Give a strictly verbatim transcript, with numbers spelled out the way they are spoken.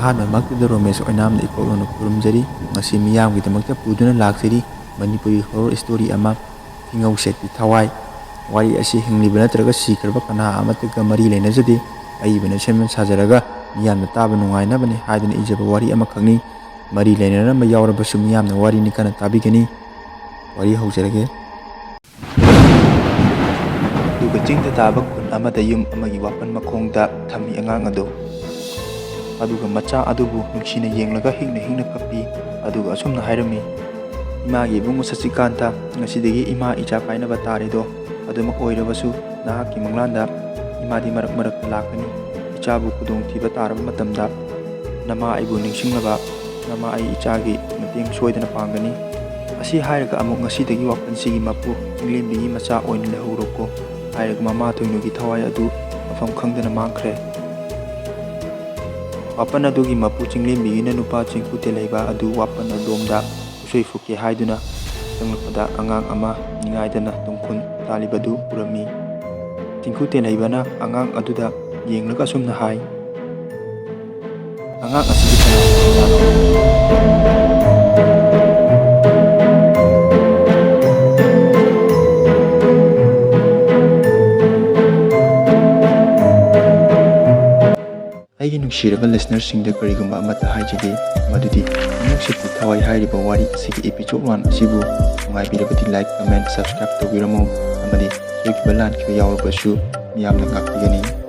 ꯑꯍꯥꯟꯕꯃꯛꯇꯗ ꯔꯣꯃꯦꯁ ꯑꯣꯏꯅꯥꯝꯅ ꯏꯀꯣꯛꯂꯣꯟꯅ ꯈꯨꯔꯨꯝꯖꯔꯤ꯫ ꯉꯁꯤ ꯃꯤꯌꯥꯝꯒꯤꯗꯃꯛꯇ ꯄꯨꯗꯨꯅ ꯂꯥꯛꯆꯔꯤ Manipuri horror story ꯑꯃ, ꯊꯤꯡꯉꯧꯁꯦꯠꯄꯤ ꯊꯋꯥꯏ꯫ ꯋꯥꯔꯤ ꯑꯁꯤ ꯍꯤꯡꯂꯤꯕ ꯅꯠꯇ꯭ꯔꯒ ꯁꯤꯈ꯭ꯔꯕ ꯀꯅꯥ ꯑꯃꯠꯇꯒ ꯃꯔꯤ ꯂꯩꯅꯖꯗꯦ꯫ ꯑꯏꯕꯅ ꯁꯦꯝ ꯁꯥꯖꯔꯒ ꯃꯤꯌꯥꯝꯅ ꯇꯥꯕ ꯅꯨꯡꯉꯥꯏꯅꯕꯅꯤ ꯍꯥꯏꯗꯨꯅ ꯏꯖꯕ ꯋꯥꯔꯤ ꯑꯃꯈꯛꯅꯤ꯫ ꯃꯔꯤ ꯂꯩꯅꯔꯝꯕ ꯌꯥꯎꯔꯕꯁꯨ ꯃꯤꯌꯥꯝꯅ ꯋꯥꯔꯤꯅꯤ ꯀꯟꯅ ꯇꯥꯕꯤꯒꯅꯤ꯫ ꯋꯥꯔꯤ ꯍꯧꯖꯔꯒꯦ꯫ ꯑꯗꯨꯒ ꯆꯤꯡꯗ ꯇꯥꯕ ꯈꯨꯟ ꯑꯃꯗ ꯌꯨꯝ ꯑꯃꯒꯤ ꯋꯥꯄꯟ ꯃꯈꯣꯡꯗ ꯊꯝꯃꯤ ꯑꯉꯥꯡ ꯑꯗꯨ꯫ ꯑꯗꯨꯒ ꯃꯆꯥ ꯑꯗꯨꯕꯨ ꯅꯨꯡꯁꯤꯅ ꯌꯦꯡꯂꯒ ꯍꯤꯛꯅ ꯍꯤꯛꯅ ꯀꯞꯄꯤ꯫ ꯑꯗꯨꯒ ꯑꯁꯨꯝꯅ ꯍꯥꯏꯔꯝꯃꯤ, "ꯏꯃꯥꯒꯤ ꯏꯕꯨꯡꯉꯣ ꯁꯆꯤꯀꯥꯟꯇ, ꯉꯁꯤꯗꯒꯤ ꯏꯃꯥ ꯏꯆꯥ ꯀꯥꯏꯅꯕ ꯇꯥꯔꯦꯗꯣ꯫ ꯑꯗꯨꯃꯛ ꯑꯣꯏꯔꯕꯁꯨ ꯅꯍꯥꯛꯀꯤ ꯃꯪꯂꯥꯟꯗ ꯏꯃꯥꯗꯤ ꯃꯔꯛ ꯃꯔꯛꯇ ꯂꯥꯛꯀꯅꯤ꯫ ꯏꯆꯥꯕꯨ ꯈꯨꯗꯣꯡꯊꯤꯕ ꯇꯥꯔꯕ ꯃꯇꯝꯗ ꯅꯃꯥ ꯑꯩꯕꯨ ꯅꯤꯡꯁꯤꯡꯂꯕ ꯅꯃꯥ ꯑꯩ ꯏꯆꯥꯒꯤ ꯃꯇꯦꯡ ꯁꯣꯏꯗꯅ ꯄꯥꯡꯒꯅꯤ꯫" ꯑꯁꯤ ꯍꯥꯏꯔꯒ ꯑꯃꯨꯛ ꯉꯁꯤꯗꯒꯤ ꯋꯥꯄꯟꯁꯤꯒꯤ ꯃꯄꯨ ꯆꯤꯡꯂꯦꯝꯕꯤꯒꯤ ꯃꯆꯥ ꯑꯣꯏꯅ ꯂꯩꯍꯧꯔꯣꯀꯣ ꯍꯥꯏꯔꯒ ꯃꯃꯥ ꯊꯣꯏꯅꯨꯒꯤ ꯊꯋꯥꯏ ꯑꯗꯨ ꯃꯐꯝ ꯈꯪꯗꯅ ꯃꯥꯡꯈ꯭ꯔꯦ꯫ ꯋꯥꯄꯟ ꯑꯗꯨꯒꯤ ꯃꯄꯨ ꯆꯤꯡꯂꯦꯝꯕꯤꯒꯤꯅ ꯅꯨꯄꯥ ꯆꯤꯡꯀꯨ ꯇꯦꯜꯍꯩꯕ ꯑꯗꯨ ꯋꯥꯄꯟ ꯑꯗꯣꯝꯗ ꯎꯁꯣꯏ ꯐꯨꯛꯀꯦ ꯍꯥꯏꯗꯨꯅ ꯆꯪꯂꯛꯄꯗ ꯑꯉꯥꯡ ꯑꯃ ꯅꯤꯡꯉꯥꯏꯗꯅ ꯇꯨꯡꯈꯨꯟ ꯇꯥꯜꯂꯤꯕꯗꯨ ꯎꯔꯝꯃꯤ꯫ ꯆꯤꯡꯀꯨ ꯇꯦꯜꯍꯩꯕꯅ ꯑꯉꯥꯡ ꯑꯗꯨꯗ ꯌꯦꯡꯂꯒ ꯑꯁꯨꯝꯅ ꯍꯥꯏ, "ꯑꯉꯥꯡ ꯑꯁꯤꯗꯤ ꯀꯅꯥ ꯑꯣꯏꯖꯥꯠꯅꯣ?" ꯑꯩꯒꯤ ꯅꯨꯡꯁꯤꯔꯕ listenerꯁꯤꯡꯗ ꯀꯔꯤꯒꯨꯝꯕ ꯑꯃꯠꯇ ꯍꯥꯏꯖꯒꯦ, ꯃꯗꯨꯗꯤ ꯅꯨꯡꯁꯤꯠꯀꯤ ꯊꯋꯥꯏ ꯍꯥꯏꯔꯤꯕ ꯋꯥꯔꯤ ꯑꯁꯤꯒꯤ episode one ꯑꯁꯤꯕꯨ ꯅꯨꯡꯉꯥꯏꯕꯤꯔꯕꯗꯤ like, comment, subscribe ꯇꯧꯕꯤꯔꯝꯃꯨ, ꯑꯃꯗꯤ ꯁꯣꯏꯈꯤꯕ ꯂꯥꯟꯈꯤꯕ ꯌꯥꯎꯔꯕꯁꯨ ꯃꯤꯌꯥꯝꯅ ꯉꯥꯛꯄꯤꯒꯅꯤ꯫